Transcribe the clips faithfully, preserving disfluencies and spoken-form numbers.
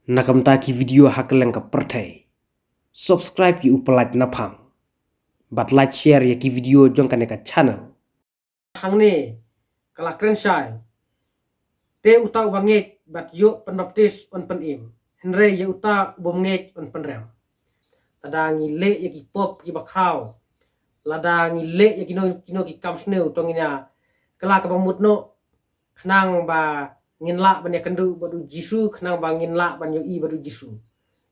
Na ka bynta ki video ha kylleng ka pyrthei, subscribe ïa u Pyllait Naphang bad like, share ïa ki video jong kane ka channel. Hangne ka la kren shai: Te uta uba ngeit bad ïoh pynbaptis un pynim, hynrei ïa uta u bym ngeit un pynrem. Lada ngi leh ïa ki pop kiba khraw, lada ngi leh ïa kino kino ki kam sniew, to ngin ïa kylla kaba mut noh, khnang ba ngin lah ban ïakynduh bad u Jisu, khnang ba ngin lah ban ïohi bad u Jisu.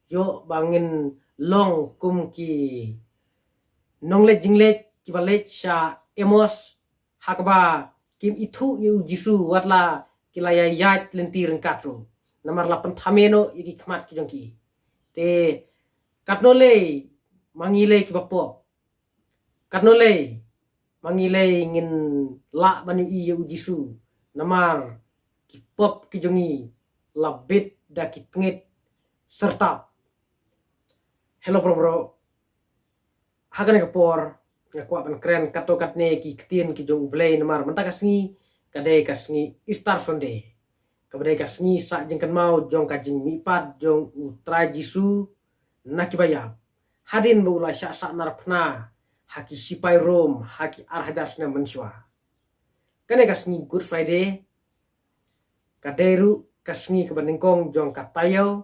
Ïoh ba ngin long kum ki nongleit jingleit kiba leit sha Emos, ha kaba kim ithuh ïa u Jisu wat la ki la ïaid lynti ryngkat ruh, namar la pynthame noh ïa ki khmat ki jong ki. Te katno lei ma ngi lei kiba pop, katno lei ma ngi lei ngin lah ban ïohi ïa u Jisu, namar ki pop ki jong ngi la bit da ki tngit syrtap. Hello bro, bro. Ha kane ka por nga kwah ban kren katto katne ki ktien ki jong U Blei, namar mynta ka sngi ka dei ka sngi Easter Sunday, kaba dei ka sngi sah jingkynmaw jong ka jingmihpat jong u Trai Jisu na kiba ïap, hadien ba u la shah sahnarphna ha ki sipai Rom ha ki ar hajar snem mynshuwa. Kane ka sngi Good Friday ka dei ruh ka sngi kaba nyngkong jong ka taïew,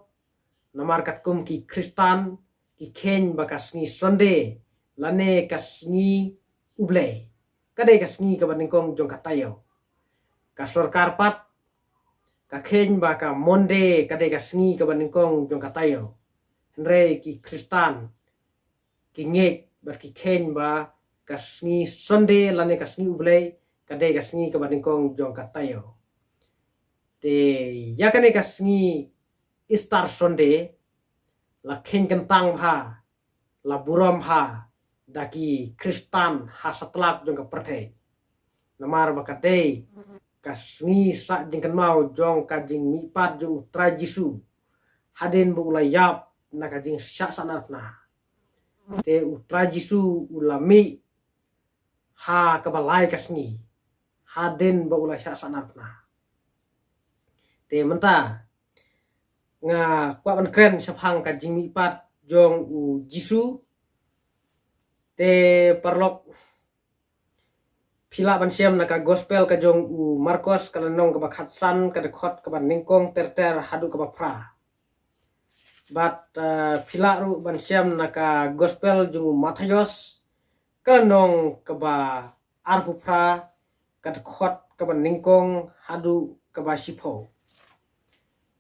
namar katkum ki Khristan ki kheiñ ba ka sngi Sunday lane ka sngi U Blei ka dei ka sngi kaba nyngkong jong ka taïew. Ka sorkar pat ka kheiñ ba ka Monday ka dei ka sngi kaba nyngkong jong ka taïew, hynrei ki Khristan ki ngeit bad ki kheiñ ba ka sngi Sunday lane ka sngi U Blei ka dei ka sngi kaba nyngkong jong ka taïew. Te ïa kane ka sngi Easter Sunday la kheiñ kyntang bha, la burom bha da ki Khristan ha satlak jong ka pyrthei, namar ba ka dei ka sngi sah jingkynmaw jong ka jingmihpat jong u Trai Jisu hadien ba u la ïap na ka jingshah sahnarphna. Te u Trai Jisu u la mih ha kaba lai ka sngi hadien ba u la shah sahnarphna. Te mynta nga kwah ban kren shaphang ka jingmihpat jong u Jisu. Te paralok, phi lah ban shem na ka Gospel ka jong u Markos, ka lynnong kaba khatsan, ka dkhot kaba nyngkong ter ter haduh kaba phra. Bad, eh, phi lah ruh ban shem na ka Gospel jong u Mathaios, ka lynnong kaba arphew phra, ka dkhot kaba nyngkong haduh kaba shiphew.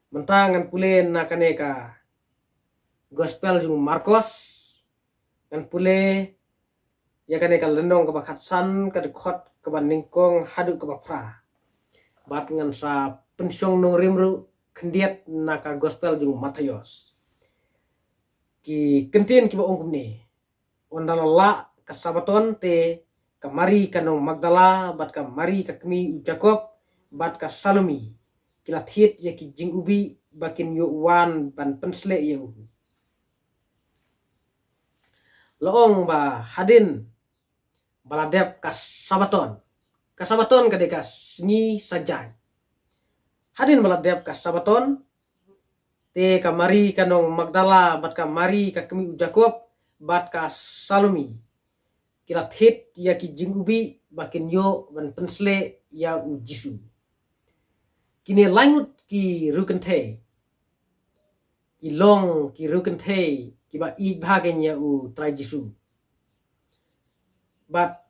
Mynta ngan pule na kane ka Gospel jong u Markos, ngan pule ïa kane ka lynnong kaba khatsan, ka dkhot kaba nyngkong haduh kaba phra. Bad ngan sa pynshong nongrim ruh khyndiat na ka Gospel jong u Mathaios. Ki kyntien kiba ong kumne: Ynda la lah ka Sabaton te ka Mari ka nong Magdala bad ka Mari ka kmie u Jakob bad ka Salome ki la thied ïa ki jingubi ba kin ïoh wan ban pynshlei ïa u. La ong ba hadien ba la dep ka Sabaton. Ka Sabaton ka dei ka sngi Saitjaiñ. Hadien ba la dep ka Sabaton, te ka Mari ka nong Magdala bad ka Mari ka kmie u Jakob bad ka Salome ki la thied ïa ki jingubi ba kin ïoh ban pynshlei ïa u Jisu. Kine laingut ki riew kynthei ki long ki riew kynthei kiba ïeit bha ïa u Trai Jisu. Bad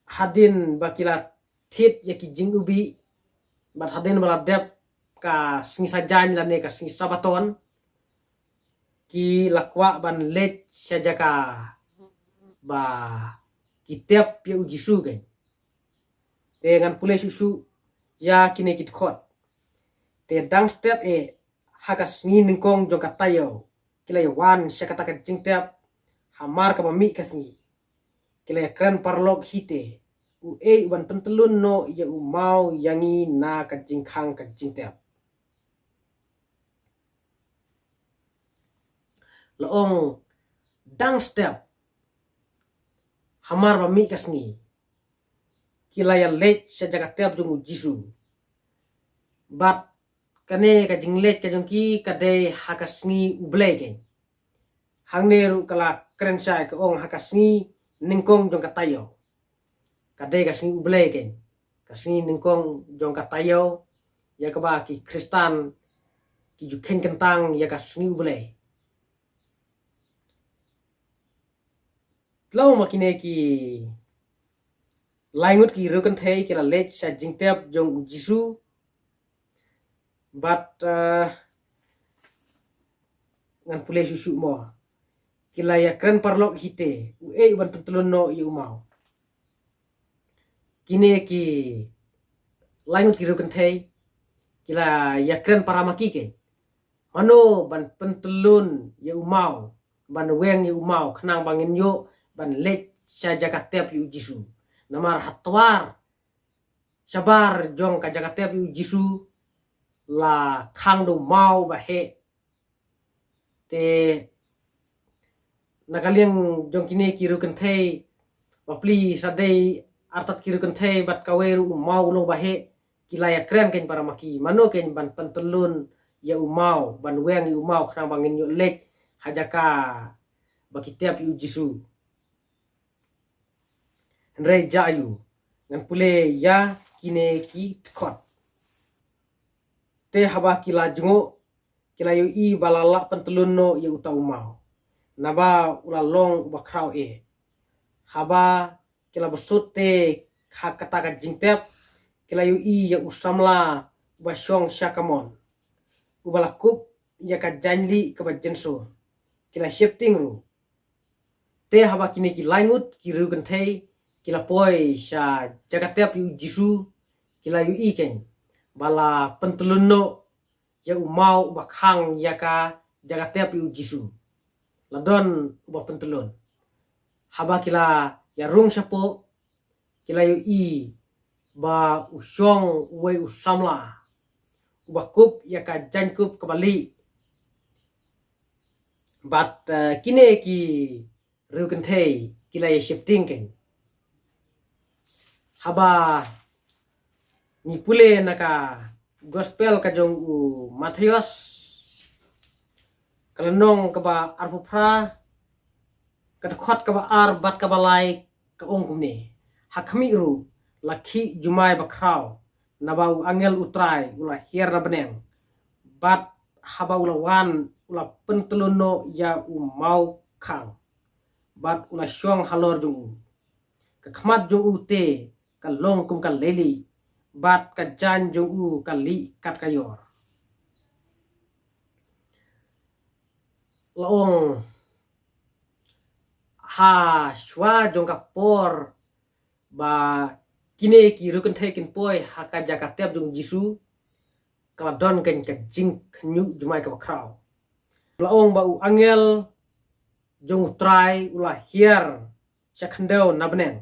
hadien ba ki la thied ïa ki jingubi bad hadien ba la dep ka sngi Saitjaiñ lane ka sngi Sabaton, ki la kwah ban leit sha jaka ba ki tep ïa u Jisu kein. Te ngan pule shuh shuh ïa kine ki dkhot. Te dang step eh ha ka sngi nyngkong jong ka taïew ki la ïa wan sha kata ka jingtep hamar kaba mih ka sngi. Ki la ïa kren paralok hi te, uei uban pyntyllun noh ïa u maw ïa ngi na ka jingkhang ka jingtep. La ong dang step hamar ba mih ka sngi ki la ïa leit sha jaka tep jong u Jisu. Bad kane ka jingleit ka jong ki ka dei ha ka sngi U Blei keiñ. Hangne ruh ka la kren shai ka ong ha ka sngi nyngkong jong ka taïew. Ka dei ka sngi U Blei keiñ. Ka sngi nyngkong jong ka taïew, ïa kaba ki Khristan ki ju kheiñ kyntang ïa ka sngi U Blei. Tlaw ma kine ki lai ngut ki riewkynthei ki la leit sha jingtep jong u Jisu. Bad, eh, ngan pule shuh shuh mo. Ki la ïa kren paralok hi te, u ei u ban pyntylun noh ïa u maw. Kine ki lai ngut ki riewkynthei ki la ïa kren para ma ki keiñ. Mano ban pyntylun ïa u maw, ban weng ïa u maw, khnang ba ngin ïoh ban leit sha jaka tep ïa u Jisu. Namar ha twar shabar jong ka jaka tep ïa u Jisu la khang da u maw ba heh. Te na ka liang jong kine ki riewkynthei, bapli sa dei artat ki riewkynthei bad kawei ruh u maw u long ba heh, ki la ïa kren keiñ para ma ki. Mano keiñ ban pyntylun ïa u maw, ban weng ïa u maw, khnang ba ngin ïoh leit ha jaka ba ki tep ïa u Jisu. Hynrei jia aiu, ngan pule ïa kine ki dkhot. Te haba ki la jngoh, ki la ïohi ba la lah pyntylun noh ïa uta u maw, naba u la long uba khraw eh. Haba ki la bsut te ha kata ka jingtep, ki la ïohi ïa u samla uba shong sha kamon, uba la kup ïa ka jaiñlih kaba jynsur. Ki la sheptieng ruh. Te haba kine ki lai ngut ki riewkynthei ki la poi sha jaka tep ïa u Jisu, ki la ïohi keiñ ba la pyntylun noh ïa u maw uba khang ïa ka jaka tep ïa u Jisu. La don uba pyntylun. Haba ki la ïa rung shapoh, ki la ïohi ba u shong uwei u samla uba kup ïa ka jaiñkup kaba lieh. Bad, eh, kine ki riewkynthei ki la ïa sheptieng keiñ. Haba ngi pule na ka gospel ka jong u Mathaios, ka lynnong kaba arphew phra, ka dkhot kaba ar bad kaba lai, ka ong kumne: Ha khmih ruh la khih jumai bakhraw, naba u angel u Trai u la hiar na bneng, bad haba u la wan u la pyntylun noh ïa u maw khang, bad u la shong halor jong u. Ka khmat jong u te ka long kum ka leilieh, bad ka jaiñ jong u ka lieh kat ka ïor. La ong, ha shuwa jong ka por ba kine ki riewkynthei kin poi ha ka jaka tep jong u Jisu, ka la don keiñ ka jingkhynñiuh jumai kaba khraw. La ong ba u angel jong u Trai u la hiar sha khyndew na bneng,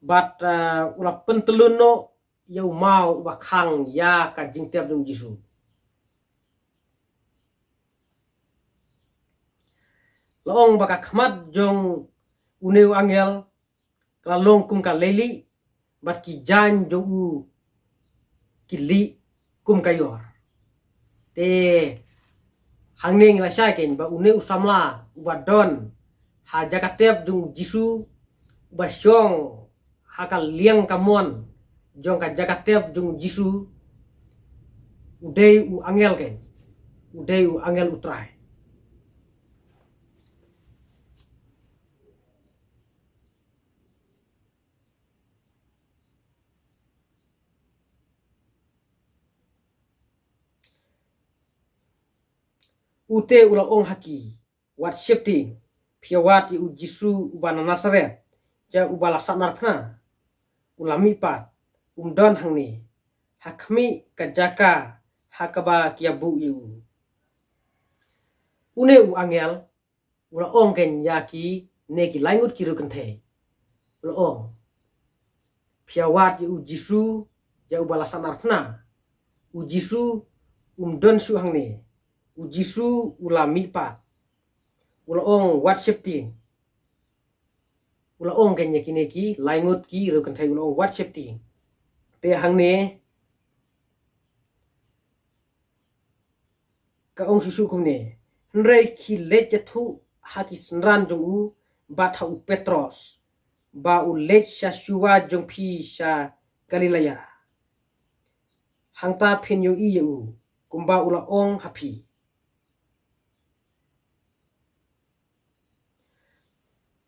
bad, eh, u la pyntylun noh ïa u maw uba khang ïa ka jingtep jong u Jisu. La ong ba ka khmat jong une u angel ka la long kum ka leilieh, bad ki jaiñ jong u ki lieh kum ka ïor. Te hangne ngi la shai keiñ ba une u samla uba don ha jaka tep jong u Jisu, uba shong ha ka liang kamon jong ka jaka tep jong u Jisu, u dei u angel keiñ, u dei u angel u Trai. U te u la ong ha ki, wat sheptieng, phi ïa wad ïa u Jisu uba na Nasareth, ïa uba la sahnarphna. U la mihpat, um don hangne, ha khmih ka jaka ha kaba ki ïa buh ïa u. Une u angel u la ong keiñ ïa kine ki lai ngut ki riewkynthei, u la ong, phi ïa wad ïa u Jisu, ïa uba la sahnarphna. U Jisu um don shuh hangne. U Jisu u la mihpat. U la ong, wat sheptieng. U la ong keiñ ïa kine ki lai ngut ki riewkynthei, u la ong, wat sheptieng. Te hangne ka ong shuh shuh kumne, hynrei ki leit ïathuh ha ki synran jong u bad ha u Petros, ba u leit sha shuwa jong phi sha Galilea. Hangta phin ïohi ïa u, kumba u la ong ha phi.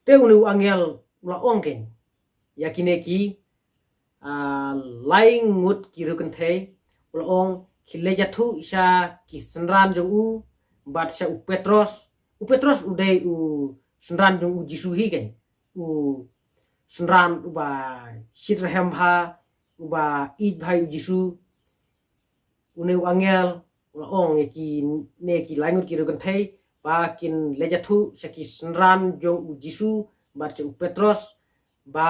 Te une u angel u la ong kein ïa kine ki, ah, lai ngut ki riewkynthei, u la ong, ki leit ïathuh sha ki synran jong u bad sha u Petros. U Petros u dei u synran jong u Jisu hi kein. U synran uba shit rhem bha, uba ïeit bha ïa u Jisu. Une u angel u la ong ïa kine ki lai ngut ki riewkynthei ba kin leit ïathuh sha ki synran jong u Jisu bad sha u Petros ba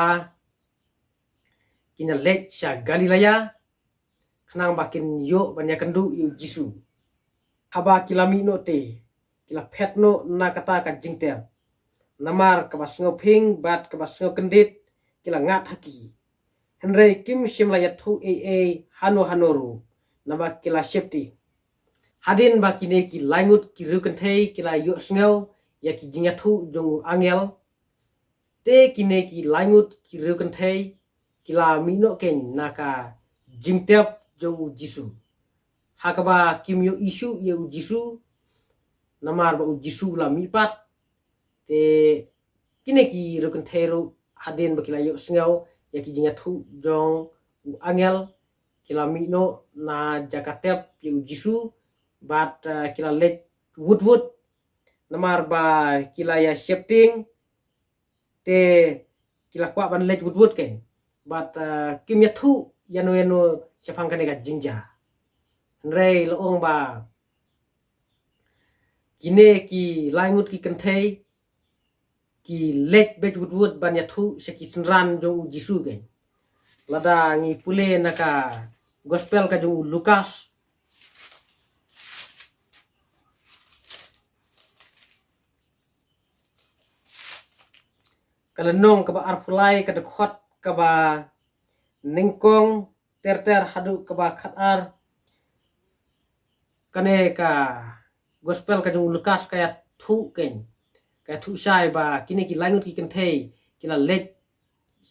kin ïa leit sha Galilea, khnang ba kin ïoh ban ïakynduh ïa u Jisu. Haba ki la mih noh te, ki la phet noh na kata ka jingtep. Namar kaba sngewphieng bad kaba sngewkyndit ki la ngat ha ki. Hynrei kim shym la ïathuh ei ei hano hano ruh, naba ki la sheptieng. Hadien ba kine ki lai ngut ki riewkynthei ki la ïohsngew ïa ki jingïathuh jong u angel, te kine ki lai ngut ki riewkynthei ki la mih noh kein na ka jingtep jong u Jisu, ha kaba kim ïohi shuh ïa u Jisu, namar ba u Jisu u la mih pat. Te kine ki riewkynthei ruh, hadien ba ki la ïohsngew ïa ki jingïathuh jong u angel, ki la mih noh na jaka tep ïa u Jisu bad, eh, ki la leit wut wut, namar ba ki la ïa sheptieng. Te ki la kwah ban leit wut wut kein bad, eh, kim ïathuh ïano ïano shaphang kane ka jingjia. Hynrei la ong ba kine ki lai ngut ki kynthei ki leit beit wut wut ban ïathuh sha ki synran jong u Jisu kein. Lada ngi pule na ka gospel ka jong u Lukas, ka lynnong kaba arphew lai, ka dkhot kaba nyngkong ter ter haduh kaba khatar. Kane ka gospel ka jong u Lukas ka ïathuh kein, ka ïathuh shai ba kine ki lai ngut ki kynthei ki la leit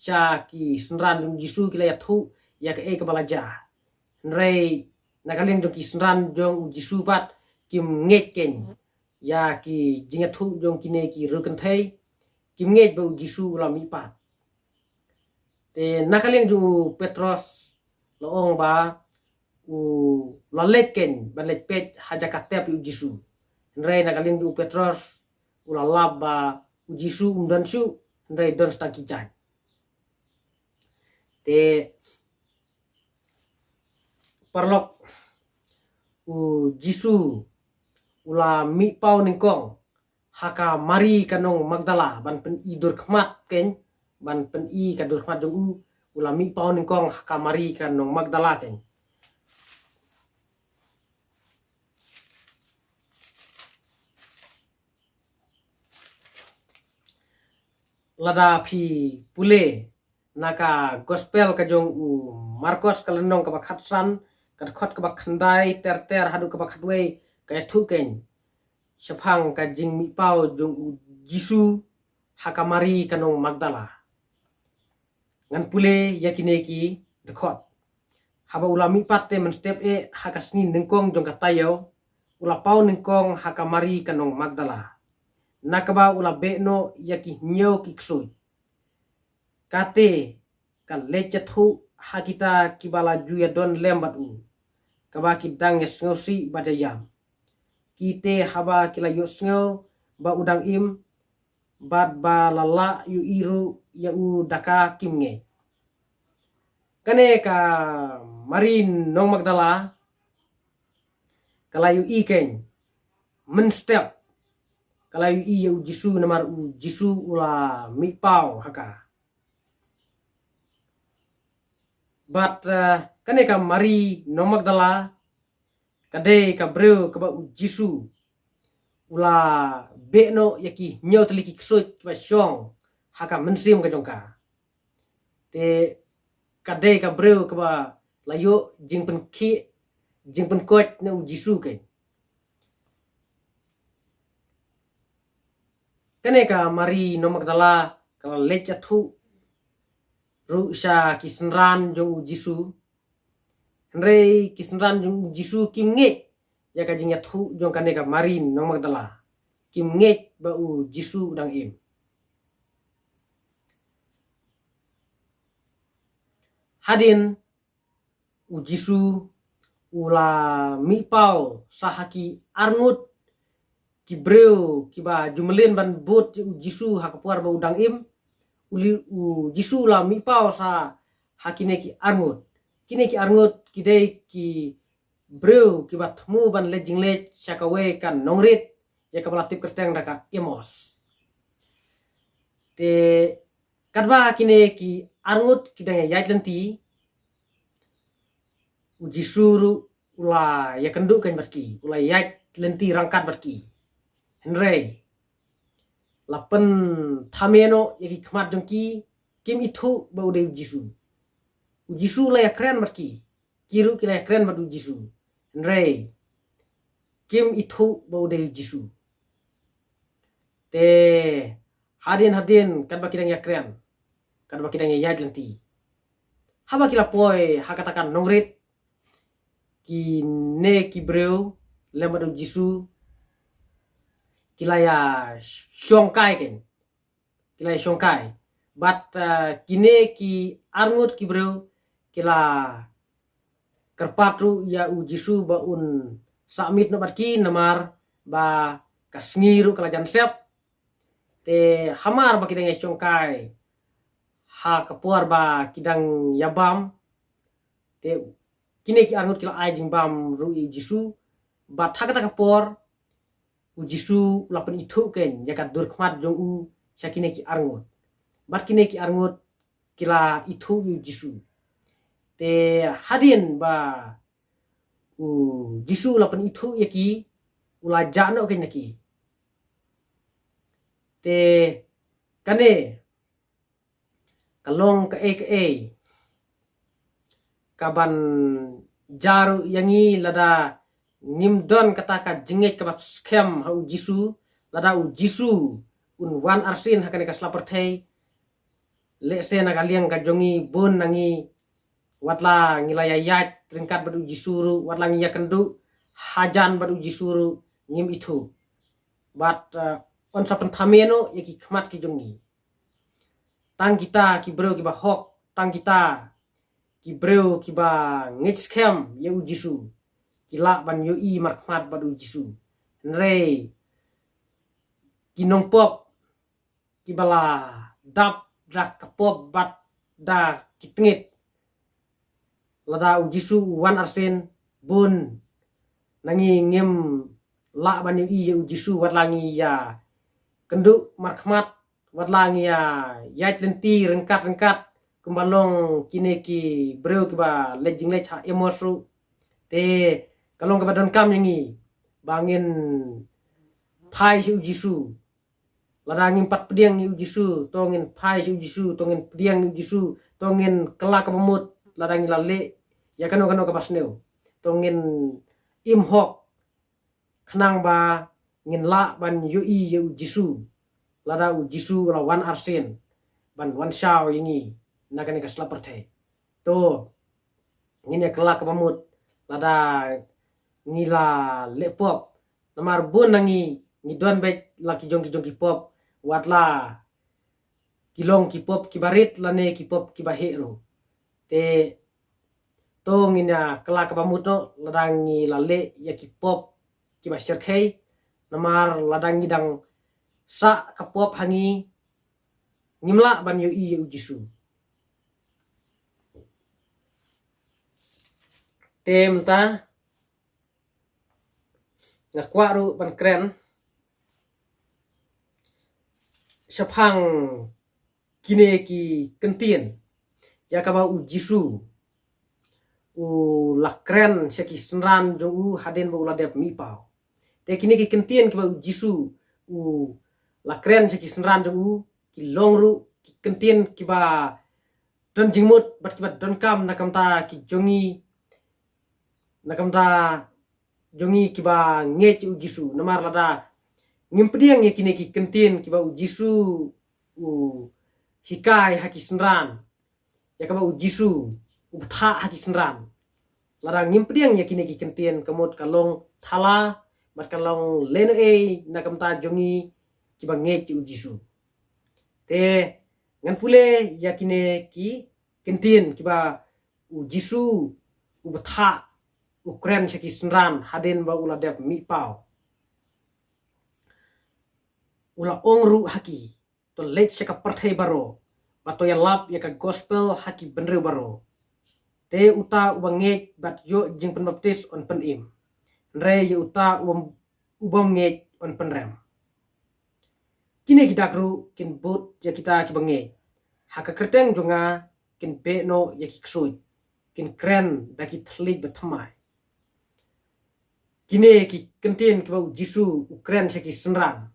sha ki synran jong u Jisu, ki la ïathuh ïa kaei kaba la jia. Hynrei na ka liang jong ki synran jong u Jisu pat kim ngeit kein ïa ki jingïathuh jong kine ki riewkynthei, kim ngeit ba u Jisu u la mih pat. Te na ka liang jong u Petros la ong ba u la leit kein ban leit peit ha jaka tep ïa u Jisu. Hynrei na ka liang jong u Petros u la lap ba u Jisu um don shuh, hynrei don tang ki jait. Te paralok, u Jisu u la mih paw nyngkong ha ka Mari ka nong Magdala ban pyni dur khmat kein, ban pyni ka dur khmat jong u. U la mih paw nyngkong ha ka Mari ka nong Magdala kein. Lada phi pule na ka gospel ka jong u Markos ka lynnong kaba khatsan, ka dkhot kaba khyndai ter ter haduh kaba khatwei, ka ïathuh kein shaphang ka jingmih paw jong u Jisu ha ka Mari ka nong Magdala. Ngan pule ïa kine ki dkhot. Haba u la mih pat te mynstep eh ha ka sngi nyngkong jong ka taïew, u la paw nyngkong ha ka Mari ka nong Magdala, na kaba u la beh noh ïa ki hynñiew ki ksuid. Kata ka leit ïathuh ha kita kiba la ju ïadon lem bad u, kaba ki dang ïasngewsih bad ïaïam. Kita haba ki la ïohsngew ba u dang im bad ba la lah ïohi ruh ïa u da ka, kim ngeit. Kane ka Mari nong Magdala ka la ïohi kein mynstep, ka la ïohi ïa u Jisu namar u Jisu u la mih paw ha ka. Bad, eh, kane ka Mari nong Magdala ka dei ka briew kaba u Jisu u la beh noh ïa ki hynñiew tylli ki ksuid kiba shong ha ka mynsiem ka jong ka. Te ka dei ka briew kaba la ïoh jingpynkhih, jingpynkoit na u Jisu kein. Kane ka Mari Nong Magdala ka la leit ïathuh ruh sha ki synran jong u Jisu. Hynrei ki synran jong u Jisu kim ngeit ïa ka jingïathuh jong kane ka Mari Nong Magdala. Kim ngeit ba u Jisu u dang im. Hadien u Jisu u la mih paw sa ha ki arngut ki briew kiba ju mlien ban bud ïa u Jisu ha ka por ba u dang im. U li-, u Jisu u la mih paw sa ha kine ki arngut. Kine ki arngut ki dei ki briew kiba thmu ban leit jingleit sha kawei ka nongrit ïa kaba la tip kyrteng da ka Emaus. Te katba kine ki arngut ki dang ïaid lynti, u Jisu ruh u la ïakynduh kein bad ki, u la ïaid lynti ryngkat bad ki. Hynrei la pynthame noh ïa ki khmat jong ki, kim ithuh ba u dei u Jisu. U Jisu u la ïakren bad ki, ki ruh ki la ïakren bad u Jisu. Hynrei kim ithuh ba u dei u Jisu. Te hadien hadien katba ki dang ïakren, katba ki dang ïaid lynti, haba ki la poi ha kata ka nongrit, kine ki briew lem bad u Jisu ki la ïashongkai kein. Ki la ïashongkai. Bad, ah, kine ki arngut ki briew ki la kyrpad ruh ïa u Jisu ba un sah miet noh bad ki namar ba ka sngi ruh ka la jan sep. Te hamar ba ki dang ïashongkai ha ka por ba ki dang ïabam, te kine ki arngut ki la ai jingbam ruh ïa u Jisu. Bad ha kata ka por u Jisu u la pynithuh kein ïa ka dur khmat jong u sha kine ki arngut. Bad kine ki arngut ki la ithuh ïa u Jisu. Te hadien ba u Jisu u la pynithuh ïa ki, u la jah noh kein na ki. Te kane ka long kaei kaei kaban jah ruh ïa ngi lada ngim don kata ka jingngeit kaba skhem ha u Jisu. Lada u Jisu un wan arsien ha kane ka sla pyrthei, lehse na ka liang ka jong ngi bun na ngi, watla ngi la ïaid ryngkat bad u Jisu ruh, watla ngi ïakynduh hajan bad u Jisu ruh, ngim ithuh. Bad, eh, yn sa pynthame noh ïa ki khmat ki jong ngi. Tang kita ki briew kiba hok, tang kita ki briew kiba ngeit skhem ïa u Jisu, ki lah ban ïohi markhmat bad u Jisu. Hynrei ki nongpop kiba la dap da ka pop bad da ki tngit, lada u Jisu u wan arsien, bun na ngi ngim lah ban ïohi ïa u Jisu, watla ngi ïakynduh markhmat, watla ngi ïa, ïaid lynti ryngkat ryngkat kumba long kine ki briew kiba leit jingleit ha Emaus ruh. Te ka long kaba donkam ïa ngi ba ngin phai sha u Jisu. Lada ngim pat pdiang ïa u Jisu, to ngin phai sha u Jisu, to ngin pdiang ïa u Jisu, to ngin kylla kaba mut lada ngi la leh ïa kano kano kaba sniew. To ngin im hok khnang ba ngin lah ban ïohi ïa u Jisu lada u Jisu u la wan arsien ban wan shaw ïa ngi na kane ka sla pyrthei. To ngin ïa kylla kaba mut lada ngi la leh pop. Namar bun na ngi, ngi don beit la ki jong ki jong ki pop, watla ki long ki pop kiba rit lane ki pop kiba heh ruh. Te to ngin ïa kylla kaba mut noh lada ngi la leh ïa ki pop kiba shyrkhei. Namar lada ngi dang sah ka pop ha ngi, ngim lah ban ïohi ïa u Jisu. Te mynta nga kwah ruh ban kren shaphang kine ki kyntien ïa kaba u Jisu u la kren sha ki synran jong u hadien ba u la dep mih paw. Te kine ki kyntien kiba u Jisu u la kren sha ki synran jong u ki long ruh ki kyntien kiba don jingmut bad kiba donkam na ka bynta ki jong ngi, na ka bynta jong ngi kiba ngeit ïa u Jisu. Namar lada Ngim pdiang ïa kine ki kyntien kiba u Jisu u hikai ha ki synran, ïa kaba u Jisu u bthah ha ki synran. Lada ngim pdiang ïa kine ki kyntien, ka mut ka long thala bad ka long lehnohei na ka bynta jong ngi kiba ngeit ïa u Jisu. Te ngan pule ïa kine ki kyntien kiba u Jisu u bthah, u kren sha ki synran hadien ba u la dep mih paw. U la ong ruh ha ki, to leit sha ka pyrthei baroh bad to ïalap ïa ka gospel ha ki bynriew baroh. Te uta uba ngeit bad ïoh jingpynbaptis yn pynim, hynrei ïa uta uba, uba ngeit yn pynrem. Kine ki dak ruh kin bud ïa kita kiba ngeit. Ha ka kyrteng jong nga kin beh noh ïa ki ksuid, kin kren da ki thylliej bathymmai. Kine ki kyntien kiba u Jisu u kren sha ki synran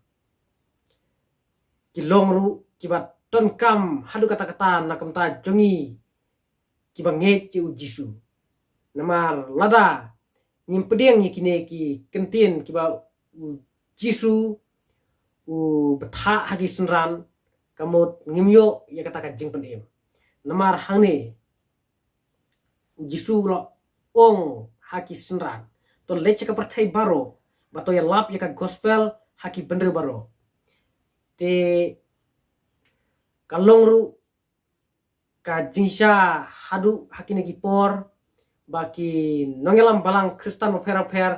ki long ruh kiba donkam haduh katta katta na ka bynta jong ngi kiba ngeit ïa u Jisu. Namar lada ngim pdiang ïa kine ki kyntien kiba u Jisu u bthah ha ki synran, ka mut ngim ïoh ïa kata ka jingpynim. Namar hangne u Jisu u la ong ha ki synran, to leit sha ka pyrthei baroh bad to ïalap ïa ka gospel ha ki bynriew baroh. Te ka long ruh ka jingshisha haduh ha kine ki por ba ki nongïalam balang Khristan bapher bapher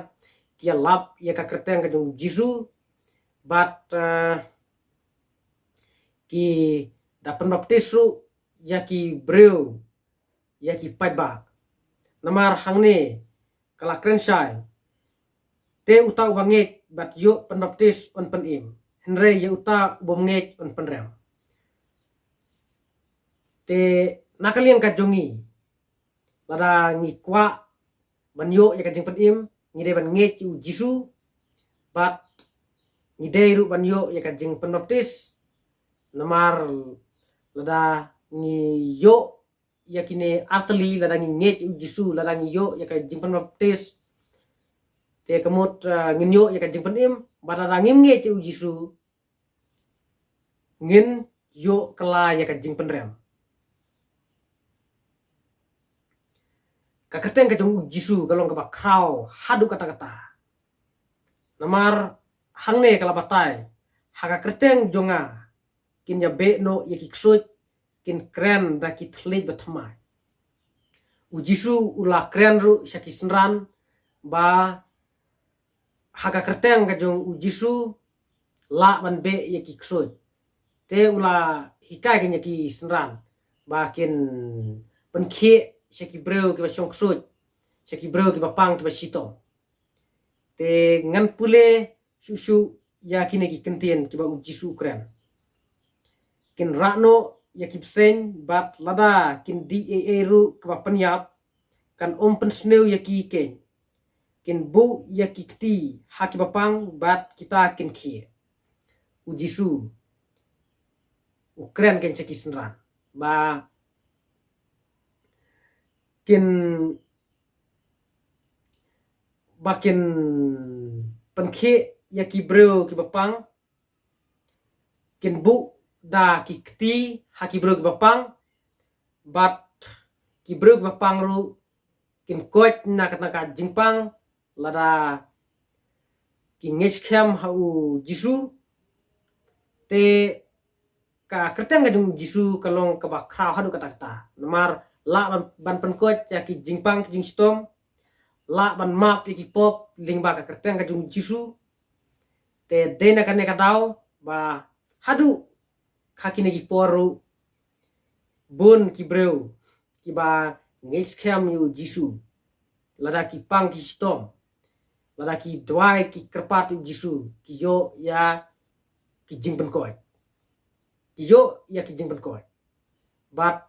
ki ïalap ïa ka kyrteng ka jong u Jisu bad, eh, ki da pynbaptis ruh ïa ki briew, ïa ki paidbah. Namar hangne ka la kren shai, te uta uba ngeit bad ïoh pynbaptis yn pynim, hynrei ïa uta ubym ngeit yn pynrem. Te na ka liang ka jong ngi, lada ngi kwah ban ïoh ïa ka jingpynim, ngi dei ban ngeit ïa u Jisu bad ngi dei ruh ban ïoh ïa ka jingpynbaptis. Namar lada ngi ïoh ïa kine artylli, lada ngi ngeit ïa u Jisu, lada ngi ïoh ïa ka jingpynbaptis, te ka mut, eh, ngin ïoh ïa ka jingpynim. Bad lada ngim ngeit ïa u Jisu, ngin ïoh kylla ïa ka jingpynrem. Ka kyrteng ka jong u Jisu ka long kaba khraw haduh katta katta. Namar hangne ka la batai, ha ka kyrteng jong nga kin ïabeh noh ïa ki ksuid, kin kren da ki thylliej bathymmai. U Jisu u la kren ruh sha ki synran ba ha ka kyrteng ka jong u Jisu lah ban beh ïa ki ksuid. Te u la hikai kane ïa ki synran ba kin pynkhieh sha ki briew kiba shong ksuid, sha ki briew kiba pang kiba shitom. Te ngan pule shuh shuh ïa kine ki kyntien kiba u Jisu u kren. Kin rah noh ïa ki bseiñ bad lada kin dih ei ei ruh kaba pynïap, kan ym pynsniew ïa ki keiñ. Kin buh ïa ki kti ha kiba pang bad kita kin khie. U Jisu u kren keiñ sha ki synran ba kin, ba kin pynkhieh ïa ki briew kiba pang, kin buh da ki kti ha ki briew kiba pang, bad ki briew kiba pang ruh kin koit na kata ka jingpang lada ki ngeit skhem ha u Jisu. Te ka kyrteng ka jong u Jisu ka long kaba khraw haduh katta katta. Namar lah ban, ban pynkoit ïa ki jingpang ki jingshitom, lah ban map ïa ki pop lyngba ka kyrteng ka jong u Jisu. Te dei na kane ka daw ba haduh ha kine ki por ruh bun ki briew kiba ngeit skhem ïa u Jisu, lada ki pang ki shitom, lada ki duwai ki kyrpad ïa u Jisu, ki ïoh ïa ki jingpynkoit. Ki ïoh ïa ki jingpynkoit. Bad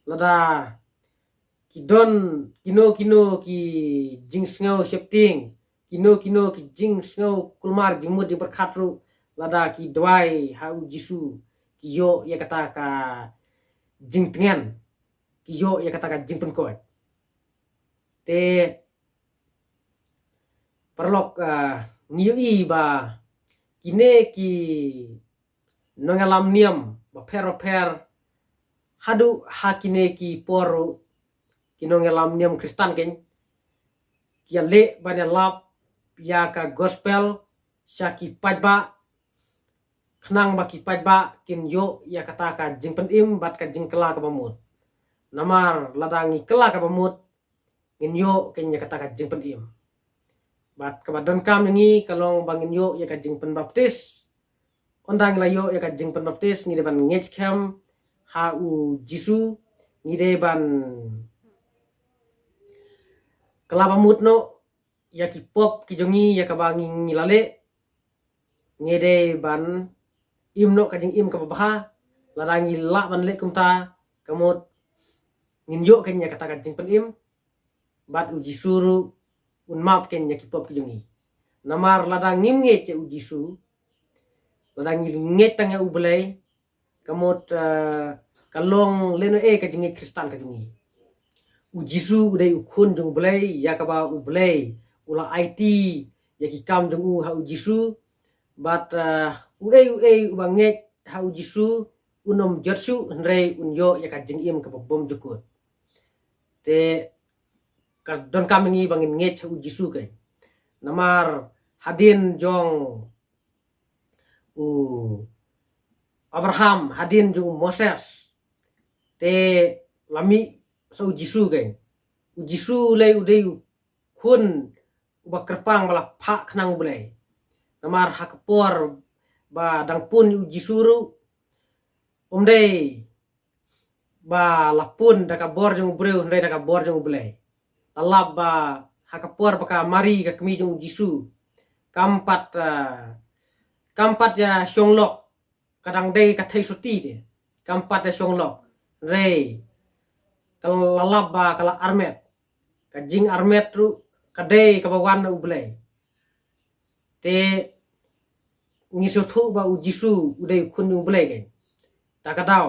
lada ki don kino kino ki jingsngew sheptieng, kino kino ki jingsngew kulmar jingmut jingpyrkhat ruh, lada ki duwai ha u Jisu, ki ïoh ïa kata ka jingtngen, ki ïoh ïa kata ka jingpynkoit. Te paralok, ah, ngi ïohi ba kine ki nongïalam niam bapher bapher, haduh ha kine ki por ruh ki nongïalam niam Khristan kein ki ïaleh ban ïalap ïa ka gospel sha ki paidbah, khnang ba ki paidbah kin ïoh ïa kata ka jingpynim bad ka jingkylla kaba mut. Namar lada ngi kylla kaba mut, ngin ïoh kein ïa kata ka jingpynim. Bad kaba donkam ïa ngi ka long ba ngin ïoh ïa ka jingpynbaptis. Ynda ngi la ïoh ïa ka jingpynbaptis, ngi dei ban ngeit skhem ha u Jisu, ngi dei ban kylla ba mut noh ïa ki pop ki jong ngi ïa kaba ngi, ngi la leh. Ngi dei ban im noh ka jingim kaba bha. Lada ngi lah ban leh kumta, ka mut ngin ïoh kein ïa kata ka jingpynim. Bad u Jisu ruh un map kein ïa ki pop ki jong ngi. Namar lada ngim ngeit ïa u Jisu, lada ngi ngeit tang ïa u Blei, ka mut, eh, ka long lehnohei ka jingngeit Khristan ka jong ngi. U Jisu u dei u khun jong u Blei, ïa kaba u Blei u la aiti ïa ki kam jong u ha u Jisu. Bad, eh, uei uei uba ngeit ha u Jisu un ym jot shuh, hynrei un ïoh ïa ka jingim kaba bymjukut. Te ka donkam ïa ngi ba ngin ngeit ha u Jisu kein. Namar hadien jong u Abraham, hadien jong u Moses, te la mih sa u Jisu kein. U Jisu lei u dei u khun uba kyrpang ba la phah khnang u Blei. Namar ha ka por ba dang pun u Jisu ruh, um dei ba la pun da ka bor jong u briew, hynrei da ka bor jong u Blei. La lap ba ha ka por ba ka Mari ka kmie jong u Jisu kam pat, ah, kam pat ïa shong lok, ka dang dei ka thei suti te, kam pat ïa shong lok, hynrei ka la lap ba ka la armet. Ka jingarmet ruh ka dei kaba wan na u Blei. Te ngi sngewthuh ba u Jisu u dei u khun u Blei kein. Ta ka daw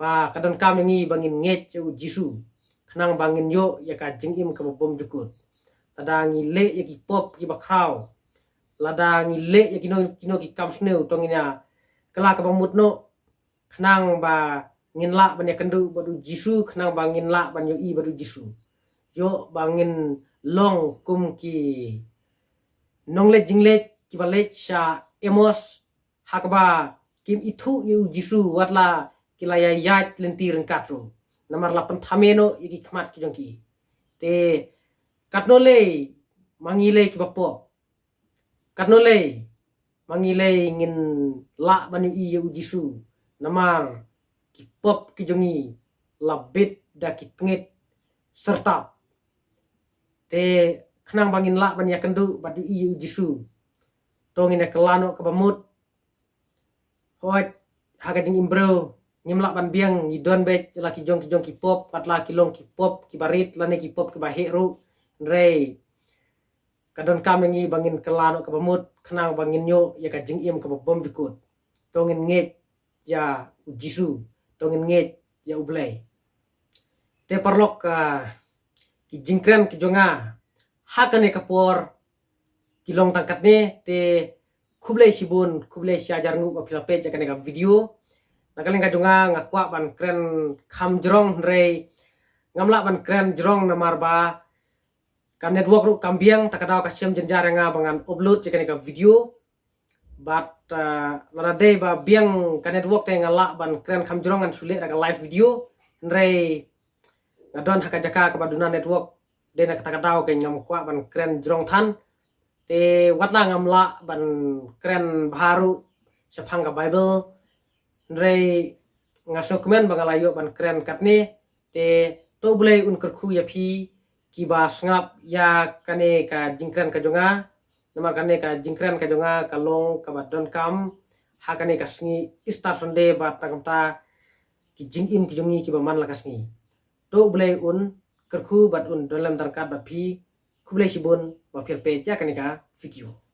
ba ka donkam ïa ngi ba ngin ngeit ïa u Jisu, khnang ba ngin ïoh ïa ka jingim kaba bymjukut. Lada ngi leh ïa ki pop kiba khraw, lada ngi leh ïa kino kino ki kam sniew, to ngin ïa kylla kaba mut noh, khnang ba ngin lah ban ïakynduh bad u Jisu, khnang ba ngin lah ban ïohi bad u Jisu. Ïoh ba ngin long kum ki nongleit jingleit kiba leit sha Emos, ha kaba kim ithuh ïa u Jisu, wat la ki la ïaid lynti ryngkat ruh. Namar la pynthame noh ïa ki khmat ki jong ki. Te katno lei ma ngi lei kiba pop, katno lei ma ngi lei ngin lah ban ïohi ïa u Jisu. Namar ki pop ki jong ngi la bit da ki tngit syrtap. Te khnang ba ngin lah ban ïakynduh bad ïohi ïa u Jisu, to ngin ïa kylla noh kaba mut. Hooid, ha ka jingim briew ngim lah ban biang, ngi don beit la ki jong ki jong ki pop, wat la ki long ki pop kiba rit lane ki pop kiba heh ruh. Hynrei ka donkam ïa ngi ba ngin kylla noh kaba mut, khnang ba ngin ïoh ïa ka jingim kaba bymjukut. To ngin ngeit ïa u Jisu, to ngin ngeit ïa u Blei. Te paralok, ah, ki jingkren ki jong nga ha kane ka por ki long tang katne. Te khublei shibun, khublei shihajar nguh ba phi la peit ïa kane ka video. Na ka liang ka jong nga, nga kwah ban kren kham jrong, hynrei ngam lah ban kren jrong namar ba ka network ruh kam biang. Ta ka daw ka shem jynjar ïa nga ba ngan upload ïa kane ka video. Bad, ah, lada dei ba biang ka network te nga lah ban kren kham jrong, ngan shu leh da ka live video. Hynrei nga don ha ka jaka kaba duna network, dei na kata ka daw kein ngam kwah ban kren jrong than. Te wat la ngam lah ban kren bha ruh shaphang ka Bible, hynrei nga sngewkmen ba nga la ïoh ban kren katne. Te to u Blei un kyrkhu ïa phi kiba sngap ïa kane ka jingkren ka jong nga. Namar kane ka jingkren ka jong nga ka long kaba donkam ha kane ka sngi Easter Sunday bad na ka bynta ki jingim ki jong ngi kiba man la ka sngi. To u Blei un kyrkhu bad un don lem ryngkat bad phi. Khublei shibun ba phi la peit ïa kane ka video.